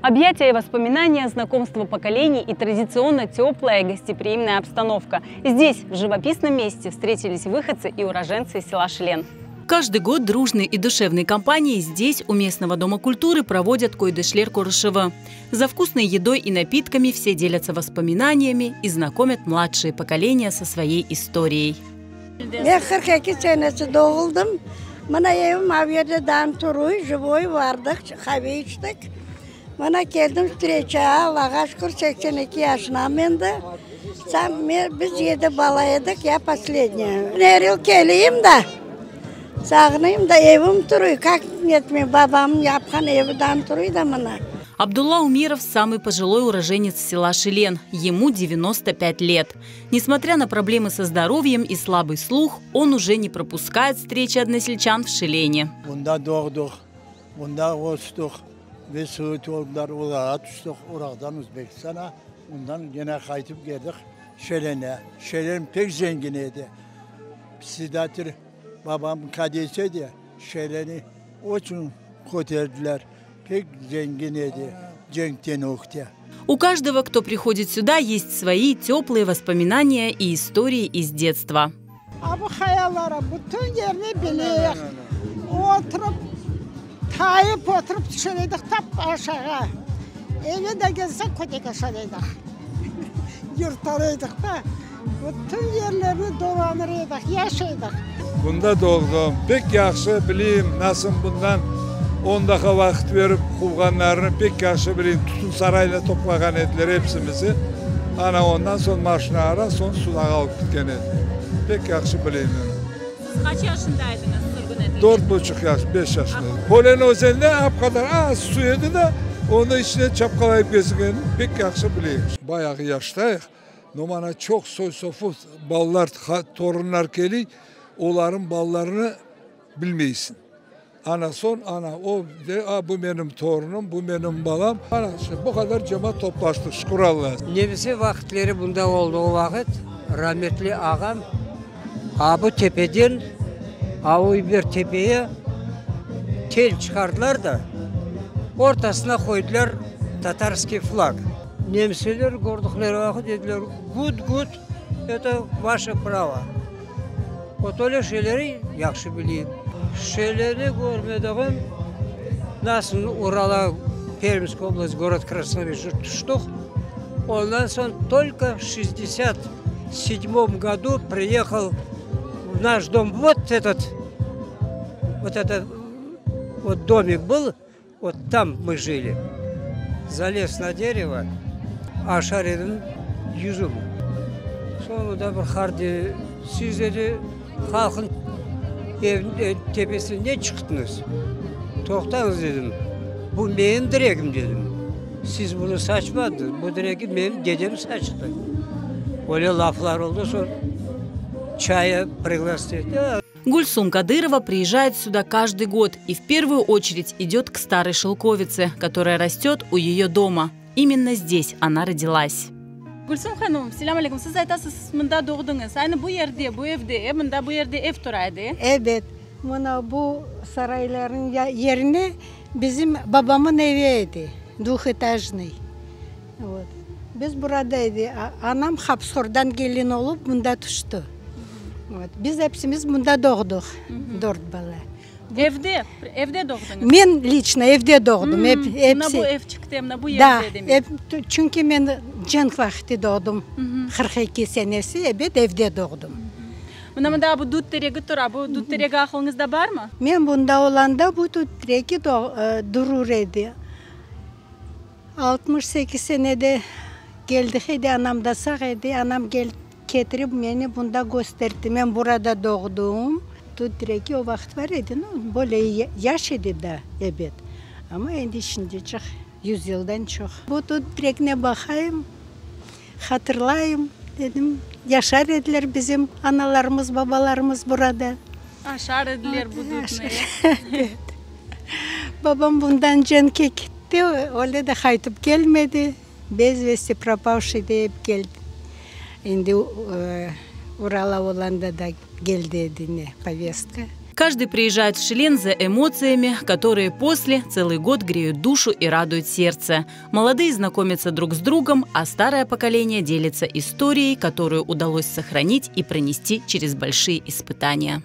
Объятия и воспоминания, знакомство поколений и традиционно теплая и гостеприимная обстановка. Здесь, в живописном месте, встретились выходцы и уроженцы села Шелен. Каждый год дружные и душевные компании здесь, у местного Дома культуры, проводят Köydeşler körüşüvi. За вкусной едой и напитками все делятся воспоминаниями и знакомят младшие поколения со своей историей. Men 42 senesi doğuldım. Mına evim av yerde daa turuy, живой bardıq, qave içtik. Mına keldim встреча, Allağa şükür, 82 yaşınam endi. Biz yedi bala edik, я последняя. Er yıl keleyim da, sağınayım da, evim turuy, как netmey, babamnıñ yapqan evi daa turuy da mına. Абдулла Умеров – самый пожилой уроженец села Шелен. Ему 95 лет. Несмотря на проблемы со здоровьем и слабый слух, он уже не пропускает встречи односельчан в Шелене. Bunda doğdıq, bunda östük ve soy-torunlar Uralğa tüştik, Uraldan Özbekistanğa, ondan kene qaytıp keldik Şelene. Şelen pek zengin edi. Председатель babam kadesi edi, Şeleni очень köterdiler. Pek zengin edi cenkten ögde. У каждого, кто приходит сюда, есть свои теплые воспоминания и истории из детства. A bu qayalara bütün yerini bileyik. Oturıp, tayıp oturıp tüşer edik tap aşağı. Eve de kelsek kötek aşar edik. Yırtar edik da. Bütün yerlerini dolanır edik, yaş edik. Bunda doğdum. Pek yahşı bileyim, nasıl bundan 10 daqqa vaqıt berip quvğanlarını pek yahşı bileyim. Tütün sarayına toplağan ediler hepsimizi. Ana ondan soñ maşinağa, soñ Sudaqqa alıp ketken edi. Pek yahşı bileyim. Siz qaç yaşında ediñiz sürgün etilgende? 4,5 yaş, 5 yaşında. Polen özeninde ap qadar az suv edi de, onı içine çapqalayıp gezgenini pek yahşı bileyim. Bayağı yaştayıq, но mana çoq soy-sopu balalar, torunlar keliy, olarnıñ balalarını bilmeysiñ. Ana soñ, ana o, de, a, bu menim torunım, bu menim balam. Ana işte bu qadar cemaat toplaştıq, şükür Allağa. Nemse vaqıtları bunda olduğu vaqıt rahmetli ağam a bu tepeden a bir tepeye tel çıqardılar da ortasına qoydılar татарский флаг. Nemseler kördikleri vaqıt dediler, gut, gut, это ваше право. Вот öyle şeyleri yahşı bileyim. Şeyleri körmedigim nasıl Urala, Пермская область, город Красновишерск tüştik. Ondan soñ только в 67 году приехал в наш дом. Вот этот, вот этот вот домик был, вот там мы жили. Залез на дерево, aşar edim yüzüm. Soñunda bir qart siz dedi halqnıñ ev tepesine ne çıqtıñız? Toqtañız dedim. Bu menim teregim dedim. Siz bunı saçmadıñız. Bu teregi menim dedem saçtı. Öyle laflar oldı soñ чая пригласить. Гульсум Кадырова приезжает сюда каждый год и в первую очередь идет к старой шелковице, которая растет у ее дома. Именно здесь она родилась. Gülsüm hanım, selâm aleyküm. Siz aytasız, mında doğdıñız. Aynı bu yerde, bu evde, mında bu yerde ev tura edi. Evet, mına bu sarayların yerine bizim babamın evi edi, двухэтажный. Вот. Biz burada edi. Anam Hapıshordan kelin olıp mında tüşti. Вот. Biz hepsimiz mında doğdıq, dört bala. Evde, evde doğdıñız? Men лично evde doğdım. Hep, Mına hepsi. bu evçikte, mına bu Da, yerde demek. hep, çünki men cenk vaqtı doğdım. 42 senesi, ebet evde doğdım. Mına mında bu dut teregi tura. Bu dut teregi aqlıñızda barmı? Men bunda olanda bu dut teregi durur edi. 68 senede keldik edi, anam da sağ edi. Anam gel, ketirip meni bunda kösterdi. Men burada doğdım. Dut teregi o vaqıt bar edi, ну, böyle yaş edi da, ebet. Amma endi şimdi çoq, 100 yıldan çoq. Bu dut teregine baqayım, hatırlayım, dedim, yaşar ediler bizim analarımız, babalarımız burada. Aşar ediler bu dutnı. Evet. Babam bundan cenkke ketti, öyle de qaytıp kelmedi. Без вести пропавший dep keldi. Endi Urala olanda da keldi edi ne, повестка. Каждый приезжает в Шелен за эмоциями, которые после целый год греют душу и радуют сердце. Молодые знакомятся друг с другом, а старое поколение делится историей, которую удалось сохранить и пронести через большие испытания.